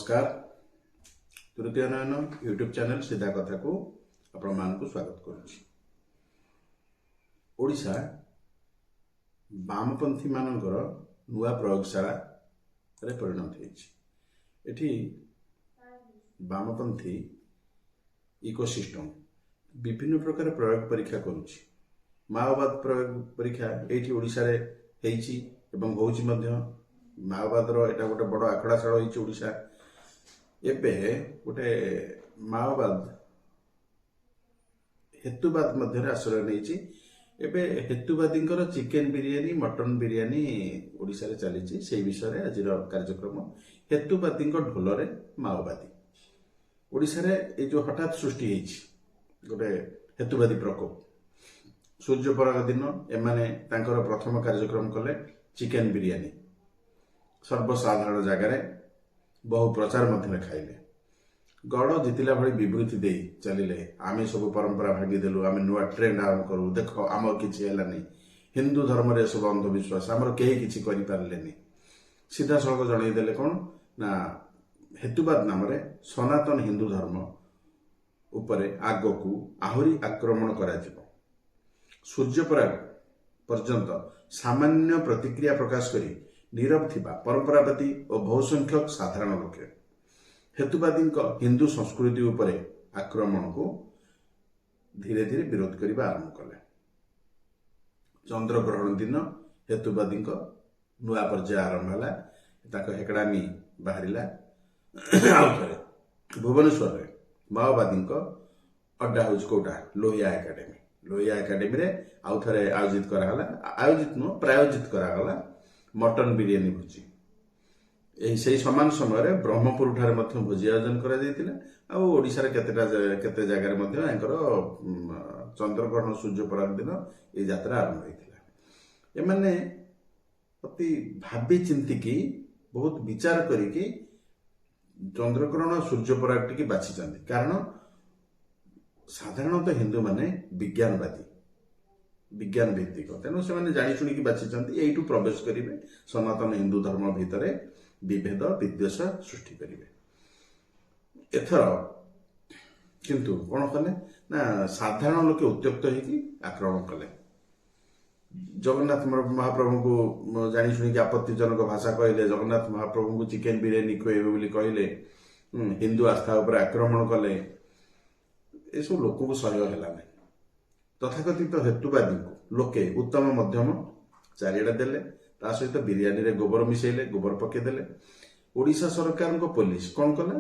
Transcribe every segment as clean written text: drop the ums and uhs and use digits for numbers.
ନମସ୍କାର, ତୃତୀୟ ନୟନ YouTube channel ସିଧା କଥାକୁ ଆପଣମାନଙ୍କୁ ସ୍ୱାଗତ କରୁଛି। ଓଡ଼ିଶା ବାମପନ୍ଥୀମାନଙ୍କର ନୂଆ ପ୍ରୟୋଗଶାଳାରେ ପରିଣତ ହେଇଛି। ଏଠି ବାମପନ୍ଥୀ ଇକୋସିଷ୍ଟମ ବିଭିନ୍ନ ପ୍ରକାର ପ୍ରୟୋଗ ପରୀକ୍ଷା କରୁଛି। ମାଓବାଦ ପ୍ରୟୋଗ ପରୀକ୍ଷା ଏଇଠି ଓଡ଼ିଶାରେ ହେଇଛି ଏବଂ ହେଉଛି ମଧ୍ୟ। ମାଓବାଦର ଏଇଟା ଗୋଟେ ବଡ଼ ଆଖଡ଼ାଶାଳ ହେଇଛି ଓଡ଼ିଶା। ଏବେ ଗୋଟେ ମାଓବାଦ ହେତୁବାଦ ମଧ୍ୟରେ ଆଶ୍ରୟ ନେଇଛି। ଏବେ ହେତୁବାଦୀଙ୍କର ଚିକେନ ବିରିୟାନୀ, ମଟନ ବିରିୟାନୀ ଓଡ଼ିଶାରେ ଚାଲିଛି। ସେଇ ବିଷୟରେ ଆଜିର କାର୍ଯ୍ୟକ୍ରମ, ହେତୁବାଦୀଙ୍କ ଢୋଲରେ ମାଓବାଦୀ। ଓଡ଼ିଶାରେ ଏଇ ଯେଉଁ ହଠାତ୍ ସୃଷ୍ଟି ହେଇଛି ଗୋଟେ ହେତୁବାଦୀ ପ୍ରକୋପ, ସୂର୍ଯ୍ୟପରାଗ ଦିନ ଏମାନେ ତାଙ୍କର ପ୍ରଥମ କାର୍ଯ୍ୟକ୍ରମ କଲେ ଚିକେନ ବିରିୟାନୀ। ସର୍ବସାଧାରଣ ଜାଗାରେ ବହୁ ପ୍ରଚାର ମଧ୍ୟରେ ଖାଇଲେ। ଗଡ଼ ଜିତିଲା ଭଳି ବିବୃତି ଦେଇ ଚାଲିଲେ, ଆମେ ସବୁ ପରମ୍ପରା ଭାଙ୍ଗିଦେଲୁ, ଆମେ ନୂଆ ଟ୍ରେଣ୍ଡ ଆରମ୍ଭ କରୁ, ଦେଖ ଆମର କିଛି ହେଲାନି, ହିନ୍ଦୁ ଧର୍ମରେ ଏସବୁ ଅନ୍ଧବିଶ୍ୱାସ, ଆମର କେହି କିଛି କରିପାରିଲେନି। ସିଧାସଳଖ ଜଣେଇଦେଲେ କ'ଣ ନା ହେତୁବାଦ ନାମରେ ସନାତନ ହିନ୍ଦୁ ଧର୍ମ ଉପରେ ଆଗକୁ ଆହୁରି ଆକ୍ରମଣ କରାଯିବ। ସୂର୍ଯ୍ୟପରାଗ ପର୍ଯ୍ୟନ୍ତ ସାମାନ୍ୟ ପ୍ରତିକ୍ରିୟା ପ୍ରକାଶ କରି ନୀରବ ଥିବା ପରମ୍ପରାବାଦୀ ଓ ବହୁସଂଖ୍ୟକ ସାଧାରଣ ଲୋକେ ହେତୁବାଦୀଙ୍କ ହିନ୍ଦୁ ସଂସ୍କୃତି ଉପରେ ଆକ୍ରମଣକୁ ଧୀରେ ଧୀରେ ବିରୋଧ କରିବା ଆରମ୍ଭ କଲେ। ଚନ୍ଦ୍ରଗ୍ରହଣ ଦିନ ହେତୁବାଦୀଙ୍କ ନୂଆ ପର୍ଯ୍ୟାୟ ଆରମ୍ଭ ହେଲା, ତାଙ୍କ ହେକଡ଼ାମି ବାହାରିଲା। ଆଉ ଥରେ ଭୁବନେଶ୍ୱରରେ ମାଓବାଦୀଙ୍କ ଅଡ୍ଡା ହେଉଛି କୋଉଟା? ଲୋହିଆ ଏକାଡେମୀ। ଲୋହିଆ ଏକାଡେମୀରେ ଆଉ ଥରେ ଆୟୋଜିତ କରାଗଲା, ଆୟୋଜିତ ନୁହଁ, ପ୍ରାୟୋଜିତ କରାଗଲା ମଟନ ବିରିୟାନୀ ଭୋଜି। ଏହି ସେଇ ସମାନ ସମୟରେ ବ୍ରହ୍ମପୁର ଠାରେ ମଧ୍ୟ ଭୋଜି ଆୟୋଜନ କରାଯାଇଥିଲା। ଆଉ ଓଡ଼ିଶାର କେତେଟା କେତେ ଜାଗାରେ ମଧ୍ୟ ୟାଙ୍କର ଚନ୍ଦ୍ରଗ୍ରହଣ ସୂର୍ଯ୍ୟପରାଗ ଦିନ ଏଇ ଯାତ୍ରା ଆରମ୍ଭ ହୋଇଥିଲା। ଏମାନେ ଅତି ଭାବି ଚିନ୍ତିକି, ବହୁତ ବିଚାର କରିକି ଚନ୍ଦ୍ରଗ୍ରହଣ ସୂର୍ଯ୍ୟପରାଗ ଟିକେ ବାଛିଛନ୍ତି। କାରଣ ସାଧାରଣତଃ ହିନ୍ଦୁମାନେ ବିଜ୍ଞାନବାଦୀ, ବିଜ୍ଞାନ ଭିତ୍ତିକ। ତେଣୁ ସେମାନେ ଜାଣି ଶୁଣିକି ବାଛିଛନ୍ତି ଏଇଠୁ ପ୍ରବେଶ କରିବେ, ସନାତନ ହିନ୍ଦୁ ଧର୍ମ ଭିତରେ ବିଭେଦ ବିଦ୍ୱେଷ ସୃଷ୍ଟି କରିବେ। ଏଥର କିନ୍ତୁ କ'ଣ କଲେ ନା ସାଧାରଣ ଲୋକେ ଉତ୍ତ୍ୟକ୍ତ ହେଇକି ଆକ୍ରମଣ କଲେ। ଜଗନ୍ନାଥ ମହାପ୍ରଭୁଙ୍କୁ ଜାଣି ଶୁଣିକି ଆପତ୍ତିଜନକ ଭାଷା କହିଲେ, ଜଗନ୍ନାଥ ମହାପ୍ରଭୁଙ୍କୁ ଚିକେନ ବିରିୟାନୀ ଖୁଆଇବେ ବୋଲି କହିଲେ, ହିନ୍ଦୁ ଆସ୍ଥା ଉପରେ ଆକ୍ରମଣ କଲେ। ଏସବୁ ଲୋକଙ୍କୁ ସହ୍ୟ ହେଲା ନାହିଁ। ତଥାକଥିତ ହେତୁବାଦୀଙ୍କୁ ଲୋକେ ଉତ୍ତମ ମଧ୍ୟମ ଚାରିଆଡ଼େ ଦେଲେ, ତା ସହିତ ବିରିୟାନୀରେ ଗୋବର ମିଶେଇଲେ, ଗୋବର ପକେଇଦେଲେ। ଓଡ଼ିଶା ସରକାରଙ୍କ ପୋଲିସ କ'ଣ କଲା?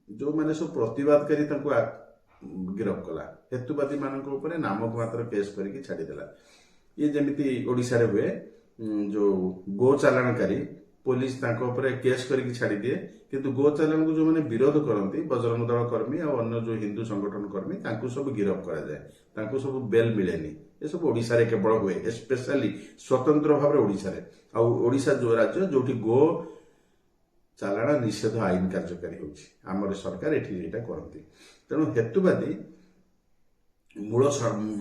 ଯୋଉମାନେ ସବୁ ପ୍ରତିବାଦକାରୀ ତାଙ୍କୁ ଗିରଫ କଲା। ହେତୁବାଦୀ ମାନଙ୍କ ଉପରେ ନାମକୁ ମାତ୍ର କେସ୍ କରିକି ଛାଡ଼ିଦେଲା। ଇଏ ଯେମିତି ଓଡ଼ିଶାରେ ହୁଏ, ଯୋଉ ଗୋ ଚାଲାଣକାରୀ ପୋଲିସ ତାଙ୍କ ଉପରେ କେସ୍ କରିକି ଛାଡ଼ିଦିଏ, କିନ୍ତୁ ଗୋ ଚାଲାଣକୁ ଯୋଉମାନେ ବିରୋଧ କରନ୍ତି, ବଜରଙ୍ଗ ଦଳ କର୍ମୀ ଆଉ ଅନ୍ୟ ଯୋଉ ହିନ୍ଦୁ ସଂଗଠନ କର୍ମୀ, ତାଙ୍କୁ ସବୁ ଗିରଫ କରାଯାଏ, ତାଙ୍କୁ ସବୁ ବେଲ୍ ମିଳେନି। ଏସବୁ ଓଡ଼ିଶାରେ କେବଳ ହୁଏ, ସ୍ପେଶାଲି ସ୍ୱତନ୍ତ୍ର ଭାବରେ ଓଡ଼ିଶାରେ। ଆଉ ଓଡ଼ିଶା ଯୋଉ ରାଜ୍ୟ ଯୋଉଠି ଗୋ ଚାଲାଣ ନିଷେଧ ଆଇନ କାର୍ଯ୍ୟକାରୀ ହେଉଛି, ଆମର ସରକାର ଏଠି ଏଇଟା କରନ୍ତି। ତେଣୁ ହେତୁବାଦୀ ମୂଳ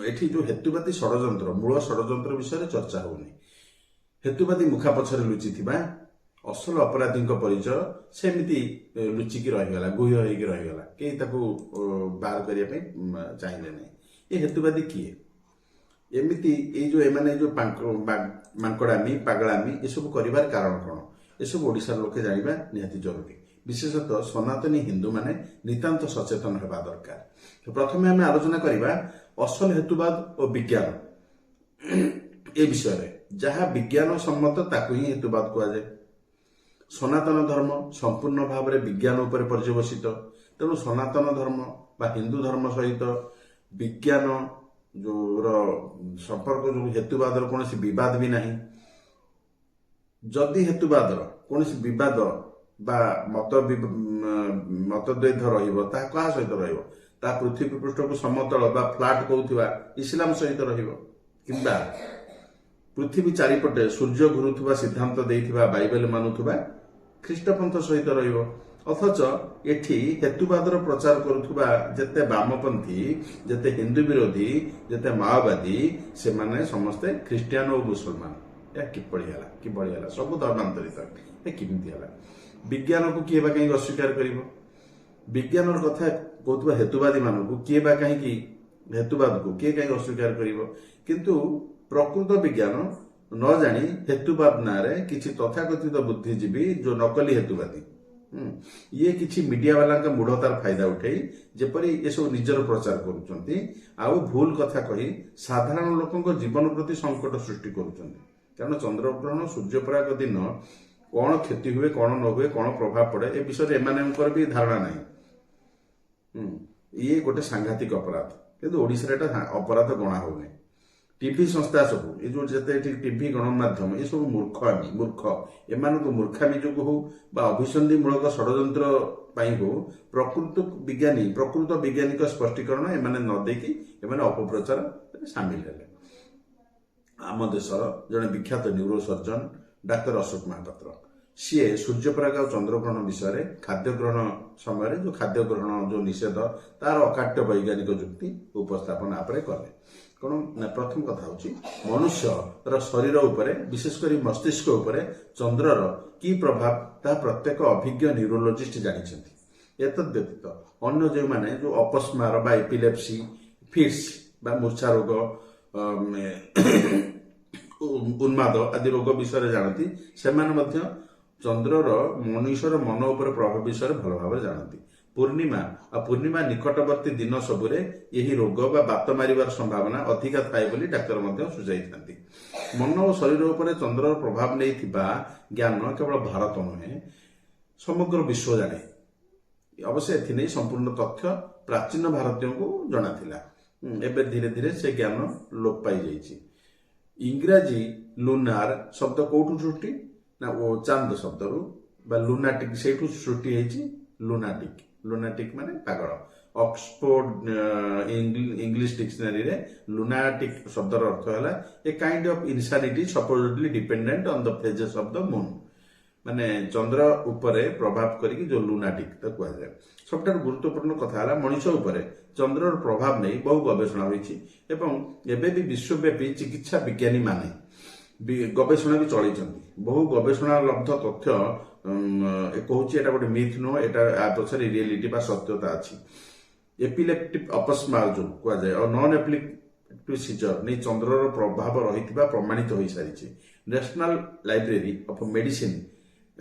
ଏଠି ଯୋଉ ହେତୁବାଦୀ ଷଡ଼ଯନ୍ତ୍ର, ମୂଳ ଷଡ଼ଯନ୍ତ୍ର ବିଷୟରେ ଚର୍ଚ୍ଚା ହଉନି। ହେତୁବାଦୀ ମୁଖା ପଛରେ ଲୁଚିଥିବା ଅସଲ ଅପରାଧୀଙ୍କ ପରିଚୟ ସେମିତି ଲୁଚିକି ରହିଗଲା, ଗୁହ୍ୟ ହେଇକି ରହିଗଲା। କେହି ତାକୁ ବାହାର କରିବା ପାଇଁ ଚାହିଁଲେ ନାହିଁ। ଏ ହେତୁବାଦୀ କିଏ? ଏମିତି ଏଇ ଯୋଉ ଏମାନେ ଯୋଉ ମାଙ୍କଡ଼ାମି, ପାଗଳାମି ଏସବୁ କରିବାର କାରଣ କ'ଣ? ଏସବୁ ଓଡ଼ିଶାର ଲୋକେ ଜାଣିବା ନିହାତି ଜରୁରୀ। ବିଶେଷତଃ ସନାତନୀ ହିନ୍ଦୁମାନେ ନିତାନ୍ତ ସଚେତନ ହେବା ଦରକାର। ପ୍ରଥମେ ଆମେ ଆଲୋଚନା କରିବା ଅସଲ ହେତୁବାଦ ଓ ବିଜ୍ଞାନ ଏ ବିଷୟରେ। ଯାହା ବିଜ୍ଞାନ ସମ୍ମତ ତାକୁ ହିଁ ହେତୁବାଦ କୁହାଯାଏ। ସନାତନ ଧର୍ମ ସମ୍ପୂର୍ଣ୍ଣ ଭାବରେ ବିଜ୍ଞାନ ଉପରେ ପର୍ଯ୍ୟବସିତ। ତେଣୁ ସନାତନ ଧର୍ମ ବା ହିନ୍ଦୁ ଧର୍ମ ସହିତ ବିଜ୍ଞାନ ଯୋଉର ସମ୍ପର୍କ ଯୋଉ ହେତୁବାଦର କୌଣସି ବିବାଦ ବି ନାହିଁ। ଯଦି ହେତୁବାଦର କୌଣସି ବିବାଦ ବା ମତଦ୍ୱୈଧ ରହିବ, ତାହା କାହା ସହିତ ରହିବ? ତାହା ପୃଥିବୀ ପୃଷ୍ଠକୁ ସମତଳ ବା ଫ୍ଲାଟ କହୁଥିବା ଇସଲାମ ସହିତ ରହିବ, କିମ୍ବା ପୃଥିବୀ ଚାରିପଟେ ସୂର୍ଯ୍ୟ ଘୁରୁଥିବା ସିଦ୍ଧାନ୍ତ ଦେଇଥିବା ବାଇବେଲ ମାନୁଥିବା ଖ୍ରୀଷ୍ଟପନ୍ଥ ସହିତ ରହିବ। ଅଥଚ ଏଠି ହେତୁବାଦର ପ୍ରଚାର କରୁଥିବା ଯେତେ ବାମପନ୍ଥୀ, ଯେତେ ହିନ୍ଦୁ ବିରୋଧୀ, ଯେତେ ମାଓବାଦୀ, ସେମାନେ ସମସ୍ତେ ଖ୍ରୀଷ୍ଟିଆନ ଓ ମୁସଲମାନ। ଏହା କିପରି ହେଲା? କିଭଳି ହେଲା? ସବୁ ଧର୍ମାନ୍ତରିତ। ଏ କେମିତି ହେଲା? ବିଜ୍ଞାନକୁ କିଏ ବା କାହିଁକି ଅସ୍ୱୀକାର କରିବ? ବିଜ୍ଞାନର କଥା କହୁଥିବା ହେତୁବାଦୀ ମାନଙ୍କୁ କିଏ ବା କାହିଁକି, ହେତୁବାଦକୁ କିଏ କାହିଁକି ଅସ୍ୱୀକାର କରିବ? କିନ୍ତୁ ପ୍ରକୃତ ବିଜ୍ଞାନ ନ ଜାଣି ହେତୁବାଦ ନାଁରେ କିଛି ତଥାକଥିତ ବୁଦ୍ଧିଜୀବୀ, ଯୋଉ ନକଲି ହେତୁବାଦୀ, ଇଏ କିଛି ମିଡିଆ ବାଲାଙ୍କ ମୂଢତାର ଫାଇଦା ଉଠେଇ ଯେପରି ଏସବୁ ନିଜର ପ୍ରଚାର କରୁଛନ୍ତି ଆଉ ଭୁଲ କଥା କହି ସାଧାରଣ ଲୋକଙ୍କ ଜୀବନ ପ୍ରତି ସଙ୍କଟ ସୃଷ୍ଟି କରୁଛନ୍ତି। କାରଣ ଚନ୍ଦ୍ରଗ୍ରହଣ, ସୂର୍ଯ୍ୟପରାଗ ଦିନ କଣ କ୍ଷତି ହୁଏ, କଣ ନ ହୁଏ, କଣ ପ୍ରଭାବ ପଡେ, ଏ ବିଷୟରେ ଏମାନଙ୍କର ବି ଧାରଣା ନାହିଁ। ଇଏ ଗୋଟେ ସାଂଘାତିକ ଅପରାଧ। କିନ୍ତୁ ଓଡ଼ିଶାରେ ଏଟା ଅପରାଧ ଗଣା ହଉନି। ଟିଭି ସଂସ୍ଥା ସବୁ, ଏ ଯୋଉ ଯେତେ ଏଠି ଟିଭି ଗଣମାଧ୍ୟମ, ଏ ସବୁ ମୂର୍ଖାମି, ମୂର୍ଖ। ଏମାନଙ୍କ ମୂର୍ଖାମି ଯୋଗୁଁ ହଉ ବା ଅଭିସନ୍ଧିମୂଳକ ଷଡ଼ଯନ୍ତ୍ର ପାଇଁ ହଉ, ପ୍ରକୃତ ବୈଜ୍ଞାନିକ ସ୍ପଷ୍ଟୀକରଣ ଏମାନେ ନ ଦେଇକି ଏମାନେ ଅପପ୍ରଚାରରେ ସାମିଲ ହେଲେ। ଆମ ଦେଶର ଜଣେ ବିଖ୍ୟାତ ନ୍ୟୁରୋ ସର୍ଜନ ଡାକ୍ତର ଅଶୋକ ମହାପାତ୍ର, ସିଏ ସୂର୍ଯ୍ୟପରାଗ ଆଉ ଚନ୍ଦ୍ରଗ୍ରହଣ ବିଷୟରେ ଖାଦ୍ୟ ଗ୍ରହଣ ସମୟରେ ଯୋଉ ଖାଦ୍ୟ ଗ୍ରହଣ ଯୋଉ ନିଷେଧ, ତାର ଅକାଟ୍ୟ ବୈଜ୍ଞାନିକ ଯୁକ୍ତି ଉପସ୍ଥାପନା ଉପରେ କଲେ। କଣ ନା, ପ୍ରଥମ କଥା ହଉଛି ମନୁଷ୍ୟର ଶରୀର ଉପରେ, ବିଶେଷ କରି ମସ୍ତିଷ୍କ ଉପରେ ଚନ୍ଦ୍ରର କି ପ୍ରଭାବ, ତାହା ପ୍ରତ୍ୟେକ ଅଭିଜ୍ଞ ନ୍ୟୁରୋଲୋଜିଷ୍ଟ ଜାଣିଛନ୍ତି। ଏତଦ୍ ବ୍ୟତୀତ ଅନ୍ୟ ଯେଉଁମାନେ ଯୋଉ ଅପସ୍ମାର ବା ଏପିଲେପ୍ସି, ଫିଟ୍ସ ବା ମୂର୍ଚ୍ଛା ରୋଗ, ଉନ୍ମାଦ ଆଦି ରୋଗ ବିଷୟରେ ଜାଣନ୍ତି, ସେମାନେ ମଧ୍ୟ ଚନ୍ଦ୍ରର ମଣିଷର ମନ ଉପରେ ପ୍ରଭାବ ବିଷୟରେ ଭଲ ଭାବରେ ଜାଣନ୍ତି। ପୂର୍ଣ୍ଣିମା ଆଉ ପୂର୍ଣ୍ଣିମା ନିକଟବର୍ତ୍ତୀ ଦିନ ସବୁରେ ଏହି ରୋଗ ବା ବାତ ମାରିବାର ସମ୍ଭାବନା ଅଧିକା ଥାଏ ବୋଲି ଡାକ୍ତର ମଧ୍ୟ ସୂଚାଇଥାନ୍ତି। ମନ ଓ ଶରୀର ଉପରେ ଚନ୍ଦ୍ରର ପ୍ରଭାବ ନେଇଥିବା ଜ୍ଞାନ କେବଳ ଭାରତ ନୁହେଁ, ସମଗ୍ର ବିଶ୍ୱ ଜାଣେ। ଅବଶ୍ୟ ଏଥିନେଇ ସମ୍ପୂର୍ଣ୍ଣ ତଥ୍ୟ ପ୍ରାଚୀନ ଭାରତୀୟଙ୍କୁ ଜଣାଥିଲା। ଏବେ ଧୀରେ ଧୀରେ ସେ ଜ୍ଞାନ ଲୋପ ପାଇଯାଇଛି। ଇଂରାଜୀ ଲୁନାର ଶବ୍ଦ କୋଉଠୁ ସୃଷ୍ଟି ନା, ଓ ଚାନ୍ଦ ଶବ୍ଦରୁ ବା ଲୁନାଟିକ, ସେଇଠୁ ସୃଷ୍ଟି ହେଇଛି ଲୁନାଟିକ। ଲୁନାଟିକ ମାନେ ପାଗଳ। ଅକ୍ସଫୋର୍ଡ ଇଂଲିଶ ଡିକ୍ସନାରୀରେ ଲୁନାଟିକ ଶବ୍ଦର ଅର୍ଥ ହେଲା "a kind of insanity supposedly dependent on the phases of the moon"। ମାନେ ଚନ୍ଦ୍ର ଉପରେ ପ୍ରଭାବ କରିକି ଯୋଉ ଲୁନାଟିକ, ତାକୁ କୁହାଯାଏ। ସବୁଠାରୁ ଗୁରୁତ୍ୱପୂର୍ଣ୍ଣ କଥା ହେଲା, ମଣିଷ ଉପରେ ଚନ୍ଦ୍ରର ପ୍ରଭାବ ନେଇ ବହୁ ଗବେଷଣା ହୋଇଛି ଏବଂ ଏବେ ବି ବିଶ୍ୱବ୍ୟାପୀ ଚିକିତ୍ସା ବିଜ୍ଞାନୀ ମାନେ ବି ଗବେଷଣା ବି ଚଳେଇଛନ୍ତି। ବହୁ ଗବେଷଣା ଲବ୍ଧ ତଥ୍ୟ କହୁଛି ଏଟା ଗୋଟେ ମିଥ୍ ନୁହଁ, ଏଟା ଆ ପଛରେ ରିଏଲିଟି ବା ସତ୍ୟତା ଅଛି। ଏପିଲେପ୍ଟିକ ଅପସ୍ମାର ଯୋଉ କୁହାଯାଏ ଆଉ ନନ୍ ଏପିଲେପ୍ଟିକ ସିଜର ନେଇ ଚନ୍ଦ୍ରର ପ୍ରଭାବ ରହିଥିବା ପ୍ରମାଣିତ ହୋଇସାରିଛି। ନ୍ୟାସନାଲ ଲାଇବ୍ରେରୀ ଅଫ ମେଡିସିନ,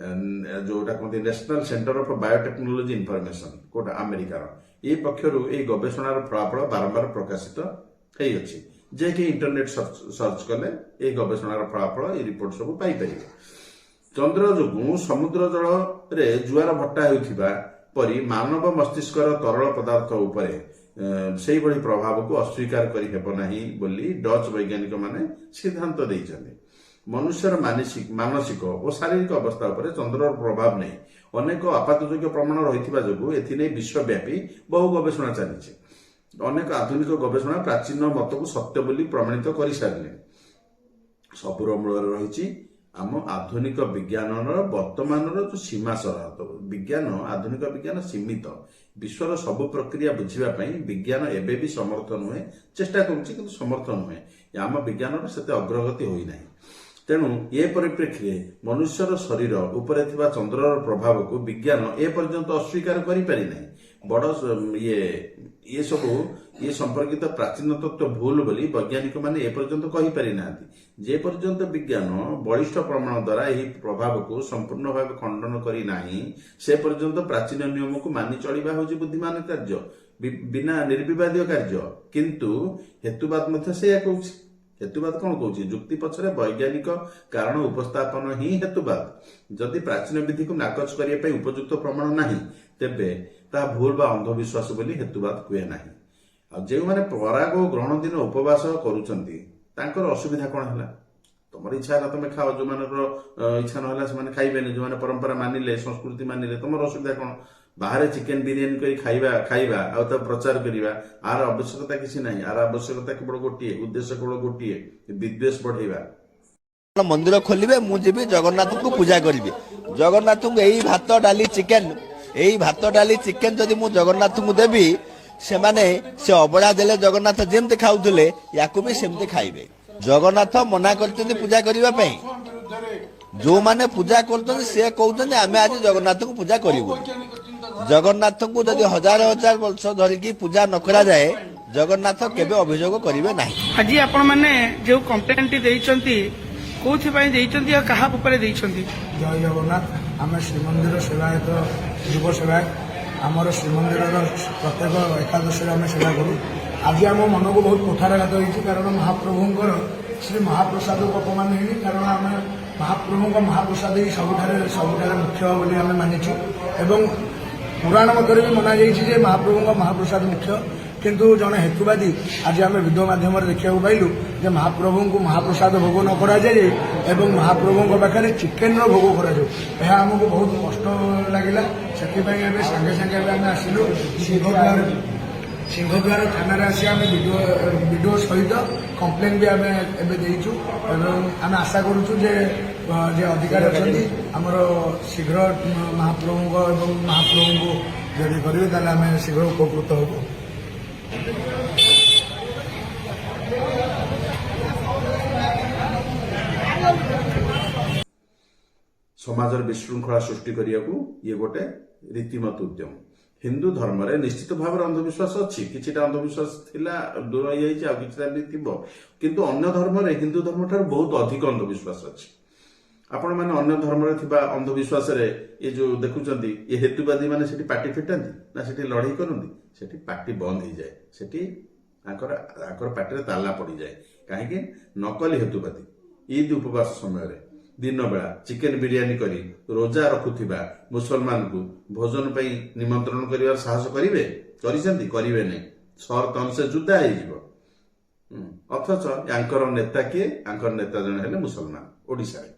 ଯୋଉଟା କୁହନ୍ତି national centre of biotechnology information, କୋଉଟା ଆମେରିକାର, ଏହି ପକ୍ଷରୁ ଏହି ଗବେଷଣାର ଫଳାଫଳ ବାରମ୍ବାର ପ୍ରକାଶିତ ହେଇଅଛି। ଯେ କି ଇଣ୍ଟରନେଟ ସର୍ଚ୍ଚ କଲେ ଏହି ଗବେଷଣାର ଫଳାଫଳ, ଏହି ରିପୋର୍ଟ ସବୁ ପାଇପାରିବେ। ଚନ୍ଦ୍ର ଯୋଗୁଁ ସମୁଦ୍ର ଜଳରେ ଜୁଆର ଭଟ୍ଟା ହେଉଥିବା ପରି ମାନବ ମସ୍ତିଷ୍କର ତରଳ ପଦାର୍ଥ ଉପରେ ସେଇଭଳି ପ୍ରଭାବକୁ ଅସ୍ୱୀକାର କରି ହେବ ନାହିଁ ବୋଲି ଡଚ୍ ବୈଜ୍ଞାନିକମାନେ ସିଦ୍ଧାନ୍ତ ଦେଇଛନ୍ତି। ମନୁଷ୍ୟର ମାନସିକ ଓ ଶାରୀରିକ ଅବସ୍ଥା ଉପରେ ଚନ୍ଦ୍ରର ପ୍ରଭାବ ନେଇ ଅନେକ ଆପାତଯୋଗ୍ୟ ପ୍ରମାଣ ରହିଥିବା ଯୋଗୁଁ ଏଥିନେଇ ବିଶ୍ୱବ୍ୟାପୀ ବହୁ ଗବେଷଣା ଚାଲିଛି। ଅନେକ ଆଧୁନିକ ଗବେଷଣା ପ୍ରାଚୀନ ମତକୁ ସତ୍ୟ ବୋଲି ପ୍ରମାଣିତ କରିସାରିଲେଣି। ସବୁର ମୂଳରେ ରହିଛି ଆମ ଆଧୁନିକ ବିଜ୍ଞାନର ବର୍ତ୍ତମାନର ଯୋଉ ସୀମା ସରହଦ। ବିଜ୍ଞାନ, ଆଧୁନିକ ବିଜ୍ଞାନ ସୀମିତ। ବିଶ୍ୱର ସବୁ ପ୍ରକ୍ରିୟା ବୁଝିବା ପାଇଁ ବିଜ୍ଞାନ ଏବେ ବି ସମର୍ଥ ନୁହେଁ। ଚେଷ୍ଟା କରୁଛି କିନ୍ତୁ ସମର୍ଥ ନୁହେଁ। ଆମ ବିଜ୍ଞାନର ସେତେ ଅଗ୍ରଗତି ହୋଇନାହିଁ। ତେଣୁ ଏ ପରିପ୍ରେକ୍ଷୀରେ ମନୁଷ୍ୟର ଶରୀର ଉପରେ ଥିବା ଚନ୍ଦ୍ରର ପ୍ରଭାବକୁ ବିଜ୍ଞାନ ଏ ପର୍ଯ୍ୟନ୍ତ ଅସ୍ୱୀକାର କରିପାରି ନାହିଁ। ବଡ ଇଏ ଇଏ ସବୁ ଇଏ ସମ୍ପର୍କିତ ପ୍ରାଚୀନ ତତ୍ତ୍ୱ ଭୁଲ ବୋଲି ବୈଜ୍ଞାନିକ ମାନେ ଏପର୍ଯ୍ୟନ୍ତ କହିପାରି ନାହାନ୍ତି। ଯେ ପର୍ଯ୍ୟନ୍ତ ବିଜ୍ଞାନ ବଳିଷ୍ଠ ପ୍ରମାଣ ଦ୍ୱାରା ଏହି ପ୍ରଭାବକୁ ସମ୍ପୂର୍ଣ୍ଣ ଭାବେ ଖଣ୍ଡନ କରି ନାହିଁ, ସେ ପର୍ଯ୍ୟନ୍ତ ପ୍ରାଚୀନ ନିୟମକୁ ମାନି ଚଳିବା ହେଉଛି ବୁଦ୍ଧିମାନ କାର୍ଯ୍ୟ, ବିନା ନିର୍ବିବାଦୀୟ କାର୍ଯ୍ୟ। କିନ୍ତୁ ହେତୁବାଦ ମଧ୍ୟ ସେଇଆ କହୁଛି। ହେତୁବାଦ କଣ କହୁଛି? ଯୁକ୍ତି ପଛରେ ବୈଜ୍ଞାନିକ କାରଣ ଉପସ୍ଥାପନ ହିଁ ହେତୁବାଦ। ଯଦି ପ୍ରାଚୀନ ବିଧିକୁ ନାକଚ କରିବା ପାଇଁ ଉପଯୁକ୍ତ ପ୍ରମାଣ ନାହିଁ, ତେବେ ତାହା ଭୁଲ ବା ଅନ୍ଧବିଶ୍ୱାସ ବୋଲି ହେତୁବାଦ କୁହେ ନାହିଁ। ଆଉ ଯେଉଁମାନେ ପରାଗ ଓ ଗ୍ରହଣ ଦିନ ଉପବାସ କରୁଛନ୍ତି, ତାଙ୍କର ଅସୁବିଧା କଣ ହେଲା? ତମର ଇଚ୍ଛା ହେଲା ତମେ ଖାଅ। ଯୋଉମାନଙ୍କର ଇଚ୍ଛା ନହେଲା ସେମାନେ ଖାଇବେନି। ଯୋଉମାନେ ପରମ୍ପରା ମାନିଲେ, ସଂସ୍କୃତି ମାନିଲେ, ତମର ଅସୁବିଧା କଣ? ବାହାରେ ଚିକେନ ବିରିୟାନୀ କରି ଖାଇବା ଖାଇବା ଆଉ ତାକୁ ପ୍ରଚାର କରିବା, ଆର ଆବଶ୍ୟକତା କିଛି ନାହିଁ। ଆର ଆବଶ୍ୟକତା କେବଳ ଗୋଟିଏ, ଉଦ୍ଦେଶ୍ୟ କେବଳ ଗୋଟିଏ, ବିଦ୍ୱେଷ ବଢେଇବା। ମନ୍ଦିର ଖୋଲିବେ, ମୁଁ ଯିବି, ଜଗନ୍ନାଥଙ୍କୁ ପୂଜା କରିବି। ଜଗନ୍ନାଥଙ୍କୁ ଏଇ ଭାତ ଡାଲି ଚିକେନ, ଏଇ ଭାତ ଡାଲି ଚିକେନ ଯଦି ମୁଁ ଜଗନ୍ନାଥଙ୍କୁ ଦେବି, ସେମାନେ ସେ ଅବଢା ଦେଲେ ଜଗନ୍ନାଥ ଯେମିତି ଖାଉଥିଲେ, ୟାକୁ ବି ସେମିତି ଖାଇବେ। ଜଗନ୍ନାଥ ମନା କରିଛନ୍ତି ପୂଜା କରିବା ପାଇଁ। ଯୋଉମାନେ ପୂଜା କରୁଛନ୍ତି ସେ କହୁଛନ୍ତି ଆମେ ଆଜି ଜଗନ୍ନାଥଙ୍କୁ ପୂଜା କରିବୁ। ଜଗନ୍ନାଥଙ୍କୁ ଯଦି ହଜାର ହଜାର ବର୍ଷ ଧରିକି ପୂଜା ନ କରାଯାଏ, ଜଗନ୍ନାଥ କେବେ ଅଭିଯୋଗ କରିବେ ନାହିଁ। ଆଜି ଆପଣମାନେ ଯେଉଁ କମ୍ପ୍ଲେନଟି ଦେଇଛନ୍ତି, କୋଉଥିପାଇଁ ଦେଇଛନ୍ତି ଆଉ କାହା ଉପରେ ଦେଇଛନ୍ତି? ଜୟ ଜଗନ୍ନାଥ। ଆମେ ଶ୍ରୀମନ୍ଦିର ସେବାୟତ, ଯୁବ ସେବାୟତ। ଆମର ଶ୍ରୀମନ୍ଦିରର ପ୍ରତ୍ୟେକ ଏକାଦଶୀରେ ଆମେ ସେବା କରୁ। ଆଜି ଆମ ମନକୁ ବହୁତ କୁଠାରାଘାତ ହେଇଛି, କାରଣ ମହାପ୍ରଭୁଙ୍କର ଶ୍ରୀ ମହାପ୍ରସାଦକୁ ଅପମାନ ହେଇନି। କାରଣ ଆମେ ମହାପ୍ରଭୁଙ୍କ ମହାପ୍ରସାଦ ହିଁ ସବୁଠାରେ ସବୁଠାରେ ମୁଖ୍ୟ ବୋଲି ଆମେ ମାନିଛୁ ଏବଂ ପୁରାଣ ମତରେ ବି ମନାଯାଇଛି ଯେ ମହାପ୍ରଭୁଙ୍କ ମହାପ୍ରସାଦ ମୁଖ୍ୟ। କିନ୍ତୁ ଜଣେ ହେତୁବାଦୀ, ଆଜି ଆମେ ଭିଡ଼ିଓ ମାଧ୍ୟମରେ ଦେଖିବାକୁ ପାଇଲୁ ଯେ ମହାପ୍ରଭୁଙ୍କୁ ମହାପ୍ରସାଦ ଭୋଗ ନ କରାଯାଇ ଏବଂ ମହାପ୍ରଭୁଙ୍କ ପାଖରେ ଚିକେନର ଭୋଗ କରାଯାଉ, ଏହା ଆମକୁ ବହୁତ କଷ୍ଟ ଲାଗିଲା। ସେଥିପାଇଁ ଏବେ ସାଙ୍ଗେ ସାଙ୍ଗେ ଏବେ ଆମେ ଆସିଲୁ ସିଂହଦ୍ୱାର। ସିଂହଦ୍ୱାର ଥାନାରେ ଆସି ଆମେ ଭିଡ଼ିଓ ସହିତ କମ୍ପ୍ଲେନ୍ ବି ଆମେ ଏବେ ଦେଇଛୁ ଏବଂ ଆମେ ଆଶା କରୁଛୁ ଯେ ଅଧିକାରୀ ଅଛନ୍ତି ଆମର, ଶୀଘ୍ର ମହାପ୍ରଭୁଙ୍କ ଏବଂ ମହାପ୍ରଭୁଙ୍କୁ ଯଦି କରିବେ, ତାହେଲେ ଆମେ ଶୀଘ୍ର ଉପକୃତ ହେବୁ। ସମାଜର ବିଶୃଙ୍ଖଳା ସୃଷ୍ଟି କରିବାକୁ ଇଏ ଗୋଟେ ରୀତିମତ ଉଦ୍ୟମ। ହିନ୍ଦୁ ଧର୍ମରେ ନିଶ୍ଚିତ ଭାବରେ ଅନ୍ଧବିଶ୍ୱାସ ଅଛି। କିଛିଟା ଅନ୍ଧବିଶ୍ୱାସ ଥିଲା, ଦୂର ହେଇଯାଇଛି, ଆଉ କିଛିଟା ବି ଥିବ। କିନ୍ତୁ ଅନ୍ୟ ଧର୍ମରେ ହିନ୍ଦୁ ଧର୍ମ ଠାରୁ ବହୁତ ଅଧିକ ଅନ୍ଧବିଶ୍ୱାସ ଅଛି। ଆପଣମାନେ ଅନ୍ୟ ଧର୍ମରେ ଥିବା ଅନ୍ଧବିଶ୍ୱାସରେ ଏ ଯୋଉ ଦେଖୁଛନ୍ତି, ଏ ହେତୁବାଦୀ ମାନେ ସେଠି ପାଟି ଫିଟାନ୍ତି ନା ସେଠି ଲଢେଇ କରନ୍ତି? ସେଠି ପାଟି ବନ୍ଦ ହେଇଯାଏ, ସେଠି ଆଙ୍କର ପାଟିରେ ତାଲା ପଡିଯାଏ। କାହିଁକି? ନକଲି ହେତୁବାଦୀ ଇଦ୍ ଉପବାସ ସମୟରେ ଦିନ ବେଳା ଚିକେନ ବିରିୟାନୀ କରି ରୋଜା ରଖୁଥିବା ମୁସଲମାନକୁ ଭୋଜନ ପାଇଁ ନିମନ୍ତ୍ରଣ କରିବାର ସାହସ କରିବେ? କରିଛନ୍ତି? କରିବେ ନାହିଁ। ସର ତନ ସେ ଜୁଦା ହେଇଯିବ। ଅଥଚ ୟାଙ୍କର ନେତା କିଏ? ୟାଙ୍କର ନେତା ଜଣେ ହେଲେ ମୁସଲମାନ। ଓଡ଼ିଶାରେ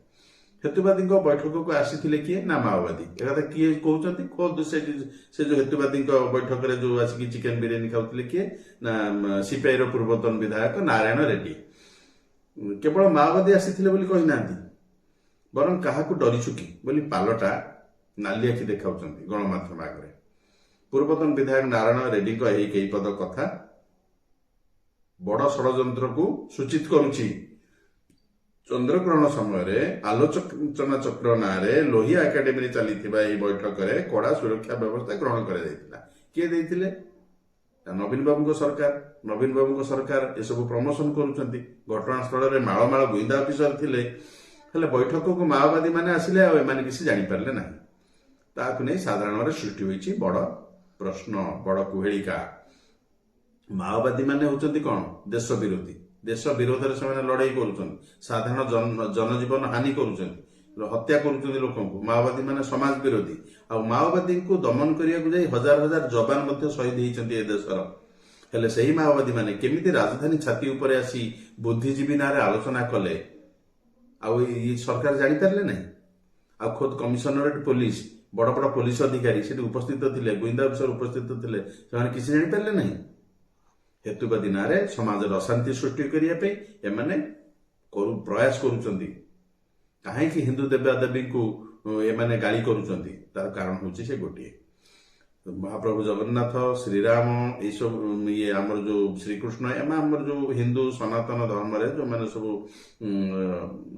ହେତୁବାଦୀଙ୍କ ବୈଠକକୁ ଆସିଥିଲେ କିଏ ନା ମାଓବାଦୀ। ଏକଥା କିଏ କହୁଛନ୍ତି? ଖୋଦ ସେଠି ସେ ଯୋଉ ହେତୁବାଦୀଙ୍କ ବୈଠକରେ ଯୋଉ ଆସିକି ଚିକେନ ବିରିୟାନୀ ଖାଉଥିଲେ କିଏ ନା ସିପିଆଇ ର ପୂର୍ବତନ ବିଧାୟକ ନାରାୟଣ ରେଡ୍ଡି। କେବଳ ମାଓବାଦୀ ଆସିଥିଲେ ବୋଲି କହିନାହାନ୍ତି, ବରଂ କାହାକୁ ଡରିଛୁ କି ବୋଲି ପାଲଟା ନାଲି ଆଖି ଦେଖାଉଛନ୍ତି ଗଣମାଧ୍ୟମ ଆଗରେ। ପୂର୍ବତନ ବିଧାୟକ ନାରାୟଣ ରେଡ୍ଡିଙ୍କ ଏହି କେଇ ପଦ କଥା ବଡ ଷଡଯନ୍ତ୍ରକୁ ସୂଚିତ କରୁଛି। ଚନ୍ଦ୍ରଗ୍ରହଣ ସମୟରେ ଆଲୋଚନା ଚକ୍ର ନାଁରେ ଲୋହିଆ ଏକାଡେମୀରେ ଚାଲିଥିବା ଏହି ବୈଠକରେ କଡା ସୁରକ୍ଷା ବ୍ୟବସ୍ଥା ଗ୍ରହଣ କରାଯାଇଥିଲା। କିଏ ଦେଇଥିଲେ? ନା ନବୀନ ବାବୁଙ୍କ ସରକାର। ନବୀନ ବାବୁଙ୍କ ସରକାର ଏସବୁ ପ୍ରମୋସନ କରୁଛନ୍ତି। ଘଟଣାସ୍ଥଳରେ ମାଳ ମାଳ ଗୁଇନ୍ଦା ଅଫିସର ଥିଲେ। ହେଲେ ବୈଠକକୁ ମାଓବାଦୀ ମାନେ ଆସିଲେ ଆଉ ଏମାନେ କିଛି ଜାଣିପାରିଲେ ନାହିଁ। ତାକୁ ନେଇ ସାଧାରଣରେ ସୃଷ୍ଟି ହୋଇଛି ବଡ ପ୍ରଶ୍ନ, ବଡ କୁହେଳିକା। ମାଓବାଦୀ ମାନେ ହଉଛନ୍ତି କଣ? ଦେଶ ବିରୋଧୀ। ଦେଶ ବିରୋଧରେ ସେମାନେ ଲଢେଇ କରୁଛନ୍ତି, ସାଧାରଣ ଜନଜୀବନ ହାନି କରୁଛନ୍ତି, ହତ୍ୟା କରୁଛନ୍ତି ଲୋକଙ୍କୁ। ମାଓବାଦୀ ମାନେ ସମାଜ ବିରୋଧୀ। ଆଉ ମାଓବାଦୀଙ୍କୁ ଦମନ କରିବାକୁ ଯାଇ ହଜାର ହଜାର ଯବାନ ମଧ୍ୟ ଶହୀଦ ହେଇଛନ୍ତି ଏ ଦେଶର। ହେଲେ ସେହି ମାଓବାଦୀ ମାନେ କେମିତି ରାଜଧାନୀ ଛାତି ଉପରେ ଆସି ବୁଦ୍ଧିଜୀବୀ ନାଁରେ ଆଲୋଚନା କଲେ ଆଉ ଏଇ ସରକାର ଜାଣିପାରିଲେ ନାହିଁ? ଆଉ ଖୋଦ୍ କମିଶନରେଟ ପୋଲିସ, ବଡ ବଡ ପୋଲିସ ଅଧିକାରୀ ସେଠି ଉପସ୍ଥିତ ଥିଲେ, ଗୁଇନ୍ଦା ଅଫିସର ଉପସ୍ଥିତ ଥିଲେ, ସେମାନେ କିଛି ଜାଣିପାରିଲେ ନାହିଁ? ହେତୁବାଦୀ ନାଁରେ ସମାଜରେ ଅଶାନ୍ତି ସୃଷ୍ଟି କରିବା ପାଇଁ ଏମାନେ ପ୍ରୟାସ କରୁଛନ୍ତି। କାହିଁକି ହିନ୍ଦୁ ଦେବାଦେବୀଙ୍କୁ ଏମାନେ ଗାଳି କରୁଛନ୍ତି? ତାର କାରଣ ହଉଛି ସେ ଗୋଟିଏ। ମହାପ୍ରଭୁ ଜଗନ୍ନାଥ, ଶ୍ରୀରାମ, ଏଇସବୁ ଇଏ ଆମର ଯୋଉ ଶ୍ରୀକୃଷ୍ଣ, ଏମାନେ ଆମର ଯୋଉ ହିନ୍ଦୁ ସନାତନ ଧର୍ମରେ ଯୋଉମାନେ ସବୁ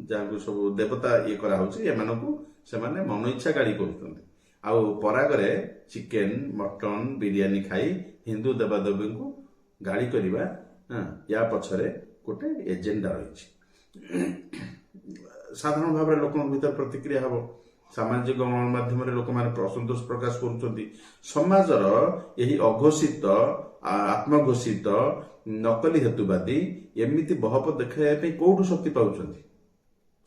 ଯାହାକୁ ସବୁ ଦେବତା ଇଏ କରାହଉଛି, ଏମାନଙ୍କୁ ସେମାନେ ମନ ଇଚ୍ଛା ଗାଳି କରୁଛନ୍ତି। ଆଉ ପରାଗରେ ଚିକେନ, ମଟନ, ବିରିୟାନୀ ଖାଇ ହିନ୍ଦୁ ଦେବାଦେବୀଙ୍କୁ ଗାଳି କରିବା, ୟା ପଛରେ ଗୋଟେ ଏଜେଣ୍ଡା ରହିଛି। ସାଧାରଣ ଭାବରେ ଲୋକଙ୍କ ଭିତରେ ପ୍ରତିକ୍ରିୟା ହବ। ସାମାଜିକ ଗଣମାଧ୍ୟମରେ ଲୋକମାନେ ଅସନ୍ତୋଷ ପ୍ରକାଶ କରୁଛନ୍ତି। ସମାଜର ଏହି ଅଘୋଷିତ, ଆତ୍ମଘୋଷିତ ନକଲି ହେତୁବାଦୀ ଏମିତି ବହପ ଦେଖାଇବା ପାଇଁ କୋଉଠୁ ଶକ୍ତି ପାଉଛନ୍ତି?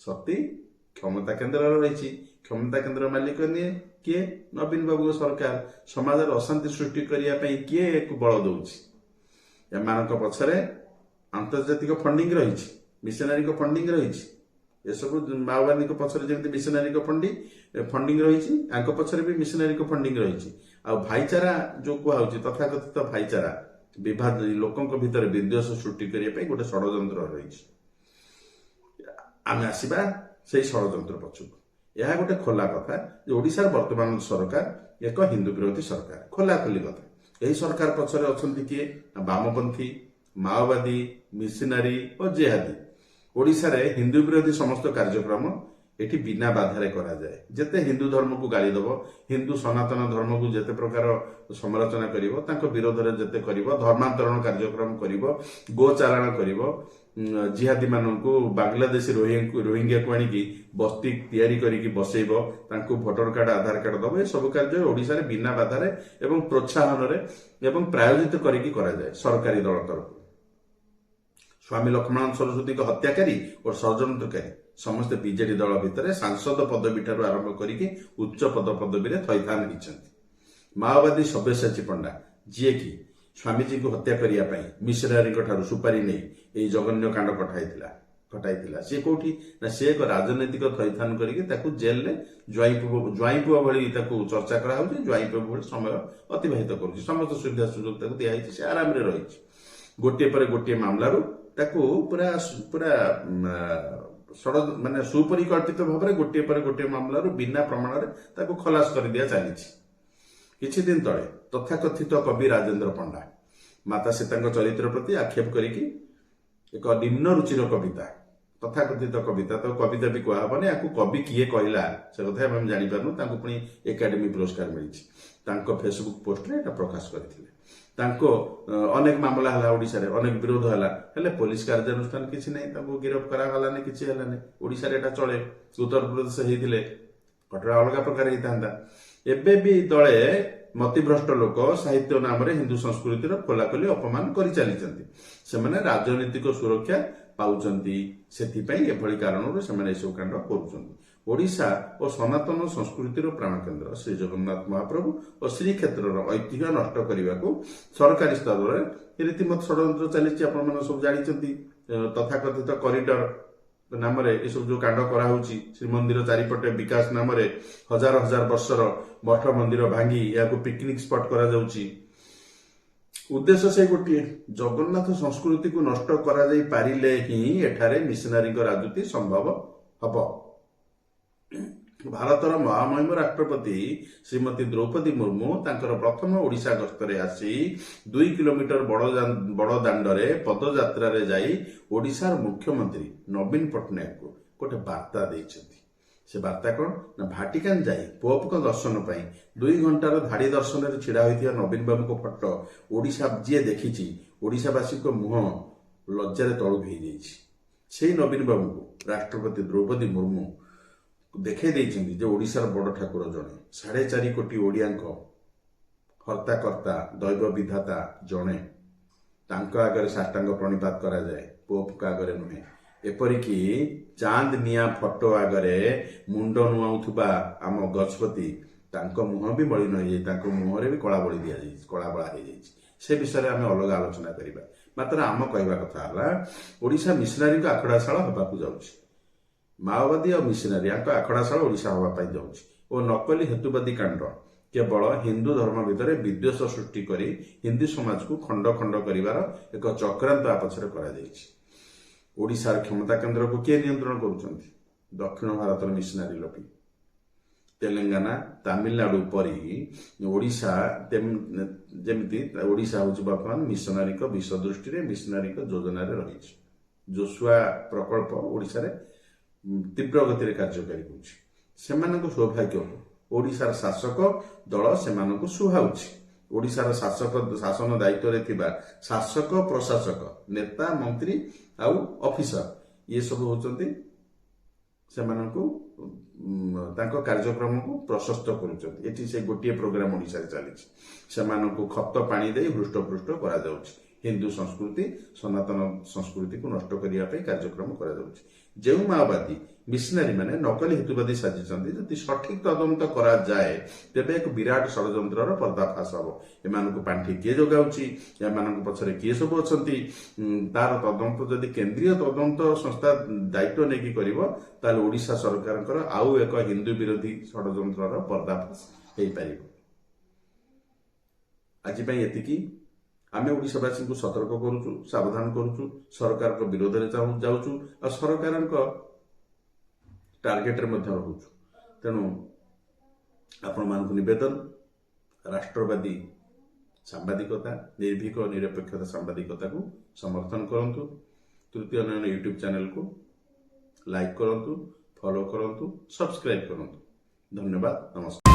ଶକ୍ତି କ୍ଷମତା କେନ୍ଦ୍ରରେ ରହିଛି। କ୍ଷମତା କେନ୍ଦ୍ର ମାଲିକ ନିଏ କିଏ? ନବୀନ ବାବୁଙ୍କ ସରକାର। ସମାଜରେ ଅଶାନ୍ତି ସୃଷ୍ଟି କରିବା ପାଇଁ କିଏ ଏକୁ ବଳ ଦଉଛି? ଏମାନଙ୍କ ପଛରେ ଆନ୍ତର୍ଜାତିକ ଫଣ୍ଡିଂ ରହିଛି, ମିଶନାରୀଙ୍କ ଫଣ୍ଡିଂ ରହିଛି। ଏସବୁ ମାଓବାଦୀଙ୍କ ପଛରେ ଯେମିତି ମିଶନାରୀଙ୍କ ଫଣ୍ଡିଂ ରହିଛି, ୟାଙ୍କ ପଛରେ ବି ମିଶନାରୀଙ୍କ ଫଣ୍ଡିଂ ରହିଛି। ଆଉ ଭାଇଚାରା ଯୋଉ କୁହାହଉଛି, ତଥାକଥିତ ଭାଇଚାରା, ବିବାଦ, ଲୋକଙ୍କ ଭିତରେ ବିଦ୍ୱେଷ ସୃଷ୍ଟି କରିବା ପାଇଁ ଗୋଟେ ଷଡଯନ୍ତ୍ର ରହିଛି। ଆମେ ଆସିବା ସେଇ ଷଡଯନ୍ତ୍ର ପଛକୁ। ଏହା ଗୋଟେ ଖୋଲା କଥା ଯେ ଓଡ଼ିଶାର ବର୍ତ୍ତମାନ ସରକାର ଏକ ହିନ୍ଦୁ ବିରୋଧୀ ସରକାର। ଖୋଲାଖୋଲି କଥା। ଏହି ସରକାର ପଛରେ ଅଛନ୍ତି କିଏ? ନା ବାମପନ୍ଥୀ, ମାଓବାଦୀ, ମିଶନାରୀ ଓ ଜେହାଦୀ। ଓଡ଼ିଶାରେ ହିନ୍ଦୁ ବିରୋଧୀ ସମସ୍ତ କାର୍ଯ୍ୟକ୍ରମ ଏଠି ବିନା ବାଧାରେ କରାଯାଏ। ଯେତେ ହିନ୍ଦୁ ଧର୍ମକୁ ଗାଳି ଦେବ, ହିନ୍ଦୁ ସନାତନ ଧର୍ମକୁ ଯେତେ ପ୍ରକାର ସମାଲୋଚନା କରିବ, ତାଙ୍କ ବିରୋଧରେ ଯେତେ କରିବ, ଧର୍ମାନ୍ତରଣ କାର୍ଯ୍ୟକ୍ରମ କରିବ, ଗୋ ଚାଲାଣ କରିବ, ଜିହାଦୀମାନଙ୍କୁ, ବାଂଲାଦେଶୀ ରୋହିଙ୍ଗ୍ୟାକୁ ଆଣିକି ବସ୍ତି ତିଆରି କରିକି ବସେଇବ, ତାଙ୍କୁ ଭୋଟର କାର୍ଡ, ଆଧାର କାର୍ଡ ଦେବ, ଏସବୁ କାର୍ଯ୍ୟ ଓଡ଼ିଶାରେ ବିନା ବାଧାରେ ଏବଂ ପ୍ରୋତ୍ସାହନରେ ଏବଂ ପ୍ରାୟୋଜିତ କରିକି କରାଯାଏ ସରକାରୀ ଦଳ ତରଫରୁ। ସ୍ୱାମୀ ଲକ୍ଷ୍ମଣ ସରସ୍ୱତୀଙ୍କ ହତ୍ୟାକାରୀ ଓ ଷଡ଼ଯନ୍ତ୍ରକାରୀ ସମସ୍ତେ ବିଜେଡି ଦଳ ଭିତରେ ସାଂସଦ ପଦବୀ ଠାରୁ ଆରମ୍ଭ କରିକି ଉଚ୍ଚ ପଦ ପଦବୀରେ ଥଇଥାନ ହେଇଛନ୍ତି। ମାଓବାଦୀ ସବ୍ୟସାଚୀ ପଣ୍ଡା, ଯିଏକି ସ୍ୱାମୀଜୀଙ୍କୁ ହତ୍ୟା କରିବା ପାଇଁ ମିଶନାରୀଙ୍କ ଠାରୁ ସୁପାରି ନେଇ ଏହି ଜଘନ୍ୟ କାଣ୍ଡ ଘଟାଇଥିଲା, ସିଏ କୋଉଠି ନା ସେ ଏକ ରାଜନୈତିକ ଥଇଥାନ କରିକି ତାକୁ ଜେଲରେ ଜ୍ୱାଇଁ ପୁଅ ଭଳି ତାକୁ ଚର୍ଚ୍ଚା କରାହଉଛି, ଜ୍ୱାଇଁ ପୁଅ ଭଳି ସମୟ ଅତିବାହିତ କରୁଛି। ସମସ୍ତ ସୁବିଧା ସୁଯୋଗ ତାକୁ ଦିଆହେଇଛି, ସେ ଆରାମରେ ରହିଛି। ଗୋଟିଏ ପରେ ଗୋଟିଏ ମାମଲାରୁ ତାକୁ ପୁରା ପୁରା ମାନେ ସୁପରିକଳ୍ପିତ ଭାବରେ ଗୋଟିଏ ପରେ ଗୋଟିଏ ମାମଲାରୁ ବିନା ପ୍ରମାଣରେ ତାକୁ ଖଲାସ କରିଦିଆ ଚାଲିଛି। କିଛି ଦିନ ତଳେ ତଥାକଥିତ କବି ରାଜେନ୍ଦ୍ର ପଣ୍ଡା ମାତା ସୀତାଙ୍କ ଚରିତ୍ର ପ୍ରତି ଆକ୍ଷେପ କରିକି ଏକ ନିମ୍ନ ରୁଚିର କବିତା, ତଥାକଥିତ କବିତା, ତ କବିତା ବି କୁହାହବନି, ଆକୁ କବି କିଏ କହିଲା ସେ କଥା ଆମେ ଜାଣିପାରୁନୁ। ତାଙ୍କୁ ପୁଣି ଏକାଡେମୀ ପୁରସ୍କାର ମିଳିଛି। ତାଙ୍କ ଫେସବୁକ୍ ପୋଷ୍ଟରେ ଏଟା ପ୍ରକାଶ କରିଥିଲେ। ତାଙ୍କ ଅନେକ ମାମଲା ହେଲା ଓଡ଼ିଶାରେ, ଅନେକ ବିରୋଧ ହେଲା, ହେଲେ ପୋଲିସ କାର୍ଯ୍ୟାନୁଷ୍ଠାନ କିଛି ନାହିଁ, ତାଙ୍କୁ ଗିରଫ କରାଗଲାନି, କିଛି ହେଲାନି। ଓଡ଼ିଶାରେ ଏଟା ଚଳେ। ଉତ୍ତରପ୍ରଦେଶ ହେଇଥିଲେ ଘଟଣା ଅଲଗା ପ୍ରକାର ହେଇଥାନ୍ତା। ଏବେ ବି ଦଳେ ମତିଭ୍ରଷ୍ଟ ଲୋକ ସାହିତ୍ୟ ନାମରେ ହିନ୍ଦୁ ସଂସ୍କୃତିର ଖୋଲାଖୋଲି ଅପମାନ କରି ଚାଲିଛନ୍ତି। ସେମାନେ ରାଜନୈତିକ ସୁରକ୍ଷା ପାଉଛନ୍ତି, ସେଥିପାଇଁ ଏଭଳି କାରଣରୁ ସେମାନେ ଏସବୁ କାଣ୍ଡ କରୁଛନ୍ତି। ଓଡ଼ିଶା ଓ ସନାତନ ସଂସ୍କୃତିର ପ୍ରାଣକେନ୍ଦ୍ର ଶ୍ରୀ ଜଗନ୍ନାଥ ମହାପ୍ରଭୁ ଓ ଶ୍ରୀକ୍ଷେତ୍ରର ଐତିହ୍ୟ ନଷ୍ଟ କରିବାକୁ ସରକାରୀ ସ୍ତରରେ ରୀତିମତ ଷଡ଼ଯନ୍ତ୍ର ଚାଲିଛି। ଆପଣମାନେ ସବୁ ଜାଣିଛନ୍ତି, ତଥାକଥିତ କରିଡର ନାମରେ ଏସବୁ ଯୋଉ କାଣ୍ଡ କରାହଉଛି, ଶ୍ରୀମନ୍ଦିର ଚାରିପଟେ ବିକାଶ ନାମରେ ହଜାର ହଜାର ବର୍ଷର ମଠ ମନ୍ଦିର ଭାଙ୍ଗି ଏହାକୁ ପିକନିକ ସ୍ପଟ କରାଯାଉଛି। ଉଦ୍ଦେଶ୍ୟ ସେ ଗୋଟିଏ, ଜଗନ୍ନାଥ ସଂସ୍କୃତିକୁ ନଷ୍ଟ କରାଯାଇ ପାରିଲେ ହିଁ ଏଠାରେ ମିଶନାରୀଙ୍କ ରାଜୁତି ସମ୍ଭବ ହବ। ଭାରତର ମହାମହିମ ରାଷ୍ଟ୍ରପତି ଶ୍ରୀମତୀ ଦ୍ରୌପଦୀ ମୁର୍ମୁ ତାଙ୍କର ପ୍ରଥମ ଓଡ଼ିଶା ଗସ୍ତରେ ଆସି 2 କିଲୋମିଟର ବଡ଼ ଦାଣ୍ଡରେ ପଦଯାତ୍ରାରେ ଯାଇ ଓଡ଼ିଶାର ମୁଖ୍ୟମନ୍ତ୍ରୀ ନବୀନ ପଟ୍ଟନାୟକଙ୍କୁ ଗୋଟେ ବାର୍ତ୍ତା ଦେଇଛନ୍ତି। ସେ ବାର୍ତ୍ତା କ'ଣ ନା, ଭାଟିକାନ ଯାଇ ପୋପଙ୍କ ଦର୍ଶନ ପାଇଁ 2 ଘଣ୍ଟାର ଧାଡ଼ି ଦର୍ଶନରେ ଛିଡ଼ା ହୋଇଥିବା ନବୀନ ବାବୁଙ୍କ ଫଟୋ ଓଡ଼ିଶା ଯିଏ ଦେଖିଛି, ଓଡ଼ିଶାବାସୀଙ୍କ ମୁହଁ ଲଜ୍ଜାରେ ତଳକୁ ହେଇଯାଇଛି। ସେଇ ନବୀନ ବାବୁଙ୍କୁ ରାଷ୍ଟ୍ରପତି ଦ୍ରୌପଦୀ ମୁର୍ମୁ ଦେଖେଇ ଦେଇଛନ୍ତି ଯେ ଓଡ଼ିଶାର ବଡ଼ ଠାକୁର ଜଣେ, 4.5 କୋଟି ଓଡ଼ିଆଙ୍କ ହର୍ତ୍ତାକର୍ତ୍ତା ଦୈବ ବିଧାତା ଜଣେ, ତାଙ୍କ ଆଗରେ ସାଷ୍ଟାଙ୍ଗ ପ୍ରଣିପାତ କରାଯାଏ, ପୋପଙ୍କ ଆଗରେ ନୁହେଁ। ଏପରିକି ଚାନ୍ଦ ମିଆଁ ଫଟୋ ଆଗରେ ମୁଣ୍ଡ ନୁଆଉଥିବା ଆମ ଗଜପତି, ତାଙ୍କ ମୁହଁ ବି ମଳିନ ହେଇଯାଇଛି, ତାଙ୍କ ମୁହଁରେ ବି କଳା ବଳି ଦିଆଯାଇଛି, କଳା ବଳା ହେଇଯାଇଛି। ସେ ବିଷୟରେ ଆମେ ଅଲଗା ଆଲୋଚନା କରିବା। ମାତ୍ର ଆମ କହିବା କଥା ହେଲା, ଓଡ଼ିଶା ମିଶନାରୀଙ୍କ ଆଖଡ଼ାଶାଳ ହେବାକୁ ଯାଉଛି। ମାଓବାଦୀ ଆଉ ମିଶନାରୀ ୟାଙ୍କ ଆଖଡ଼ାଶାଳ ଓଡ଼ିଶା ହେବା ପାଇଁ ଯାଉଛି ଓ ନକଲି ହେତୁବାଦୀ କାଣ୍ଡ କେବଳ ହିନ୍ଦୁ ଧର୍ମ ଭିତରେ ବିଦ୍ୱେଷ ସୃଷ୍ଟି କରି ହିନ୍ଦୁ ସମାଜକୁ ଖଣ୍ଡ ଖଣ୍ଡ କରିବାର ଏକ ଚକ୍ରାନ୍ତ ଆ ପଛରେ କରାଯାଇଛି। ଓଡ଼ିଶାର କ୍ଷମତା କେନ୍ଦ୍ରକୁ କିଏ ନିୟନ୍ତ୍ରଣ କରୁଛନ୍ତି? ଦକ୍ଷିଣ ଭାରତର ମିଶନାରୀ ଲବି। ତେଲେଙ୍ଗାନା, ତାମିଲନାଡୁ ପରି ଓଡ଼ିଶା ଯେମିତି, ଓଡ଼ିଶା ହେଉଛି ବର୍ତ୍ତମାନ ମିଶନାରୀଙ୍କ ବିଷ ଦୃଷ୍ଟିରେ, ମିଶନାରୀଙ୍କ ଯୋଜନାରେ ରହିଛି। ଜୋସୁଆ ପ୍ରକଳ୍ପ ଓଡ଼ିଶାରେ ତୀବ୍ର ଗତିରେ କାର୍ଯ୍ୟକାରୀ ହେଉଛି। ସେମାନଙ୍କ ସୌଭାଗ୍ୟ, ଓଡ଼ିଶାର ଶାସକ ଦଳ ସେମାନଙ୍କୁ ସୁହାଉଛି। ଓଡ଼ିଶାର ଶାସନ ଦାୟିତ୍ୱରେ ଥିବା ଶାସକ, ପ୍ରଶାସକ, ନେତା, ମନ୍ତ୍ରୀ ଆଉ ଅଫିସର, ଇଏ ସବୁ ହେଉଛନ୍ତି ସେମାନଙ୍କୁ ତାଙ୍କ କାର୍ଯ୍ୟକ୍ରମକୁ ପ୍ରଶସ୍ତ କରୁଛନ୍ତି। ଏଠି ସେ ଗୋଟିଏ ପ୍ରୋଗ୍ରାମ ଓଡ଼ିଶାରେ ଚାଲିଛି। ସେମାନଙ୍କୁ ଖତ ପାଣି ଦେଇ ହୃଷ୍ଟପୃଷ୍ଟ କରାଯାଉଛି। ହିନ୍ଦୁ ସଂସ୍କୃତି, ସନାତନ ସଂସ୍କୃତିକୁ ନଷ୍ଟ କରିବା ପାଇଁ କାର୍ଯ୍ୟକ୍ରମ କରାଯାଉଛି। ଯେଉଁ ମାଓବାଦୀ ମିଶନାରୀ ମାନେ ନକଲି ହେତୁବାଦୀ ସାଜିଛନ୍ତି, ଯଦି ସଠିକ ତଦନ୍ତ କରାଯାଏ ତେବେ ଏକ ବିରାଟ ଷଡ଼ଯନ୍ତ୍ରର ପର୍ଦ୍ଦାଫାଶ ହବ। ଏମାନଙ୍କୁ ପାଣ୍ଠି କିଏ ଯୋଗାଉଛି, ଏମାନଙ୍କ ପଛରେ କିଏ ସବୁ ଅଛନ୍ତି, ତାର ତଦନ୍ତ ଯଦି କେନ୍ଦ୍ରୀୟ ତଦନ୍ତ ସଂସ୍ଥା ଦାୟିତ୍ୱ ନେଇକି କରିବ, ତାହେଲେ ଓଡ଼ିଶା ସରକାରଙ୍କର ଆଉ ଏକ ହିନ୍ଦୁ ବିରୋଧୀ ଷଡ଼ଯନ୍ତ୍ରର ପର୍ଦ୍ଦାଫାଶ ହେଇପାରିବ। ଆଜି ପାଇଁ ଏତିକି। ଆମେ ଓଡ଼ିଶାବାସୀଙ୍କୁ ସତର୍କ କରୁଛୁ, ସାବଧାନ କରୁଛୁ, ସରକାରଙ୍କ ବିରୋଧରେ ଯାଉଛୁ ଆଉ ସରକାରଙ୍କ ଟାର୍ଗେଟରେ ମଧ୍ୟ ରହୁଛୁ। ତେଣୁ ଆପଣମାନଙ୍କୁ ନିବେଦନ, ରାଷ୍ଟ୍ରବାଦୀ ସାମ୍ବାଦିକତା, ନିର୍ଭୀକ ନିରପେକ୍ଷତା ସାମ୍ବାଦିକତାକୁ ସମର୍ଥନ କରନ୍ତୁ। ତୃତୀୟ ନୟନ ୟୁଟ୍ୟୁବ୍ ଚ୍ୟାନେଲକୁ ଲାଇକ୍ କରନ୍ତୁ, ଫଲୋ ଫଲୋ କରନ୍ତୁ, ସବସ୍କ୍ରାଇବ କରନ୍ତୁ। ଧନ୍ୟବାଦ, ନମସ୍କାର।